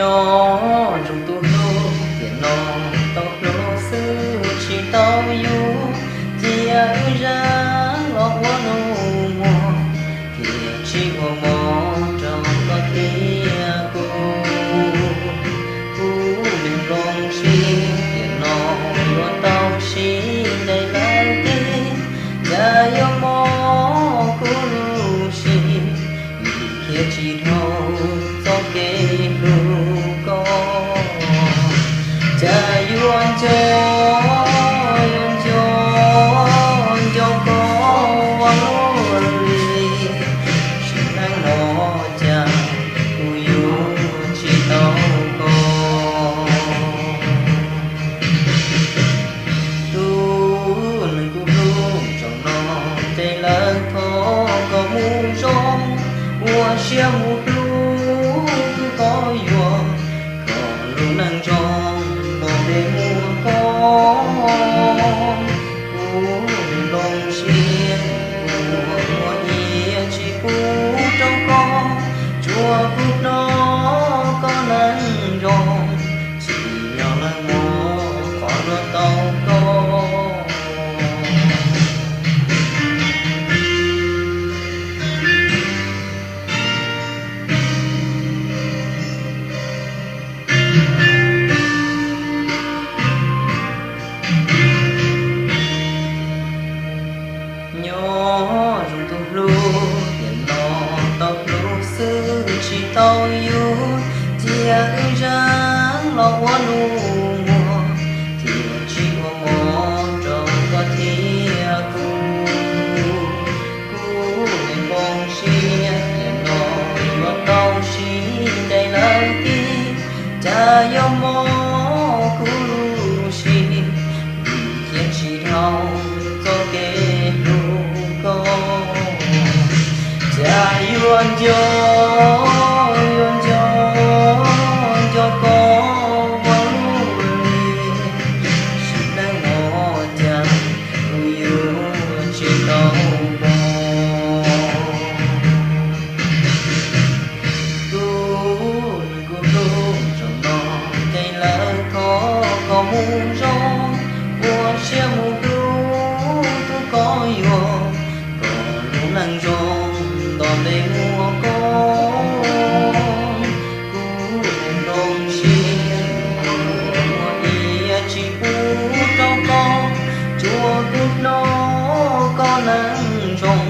Nyob zoo tus hlub, tiam no tau hlub xwb tsis tau yus, cia wb zam los ua nus muag, thiaj tsis ua mov rau koj thiab kuv. Kuv nyob zoo siab, tiam no yuav tau sib ncaim lawm tiag, cas yuav mob kuv lub siab, vim qhia tsis dhau txoj kev hlub koj. Cas yuav nco, yuav nco, nco koj ua luaj li, sim neej no cas kuv yuav tsis tau koj. Tus neeg kuv hlub, zaum no ntev lawm thov koj mus zoo, ua siab mus hlub tus koj yuav, kom lub neej zoo nto ntev muaj koj. Kuv nyob zoo siab, kuv muaj ib yam tsis pub rau koj, tsuas kuv hnov koj neeg zoo, tsis yog neeg muaj qhov luag tau koj. Nyob zoo tus hlub, tiam no tau hlub xwb tsis tau yus, cia wb zam los ua nus muag, thiaj tsis ua mov rau koj thiab kuv. Kuv nyob zoo siab, tiam no yuav tau sib ncaim lawm tiag, cas yuav mob kuv lub siab, vim qhia tsis dhau txoj kev hlub koj. Cas yuav nco, yuav nco, nco koj ua luaj li, sim neej no cas kuv yuav tsis tau koj. Tus neeg kuv hlub, zaum no ntev lawm thov koj mus zoo, ua siab mus hlub tus koj yuav, kom lub neej zoo nto ntev muaj koj. Kuv nyob zoo siab, kuv muaj ib yam tsis pub rau koj, tsuas kuv hnov koj neeg zoo,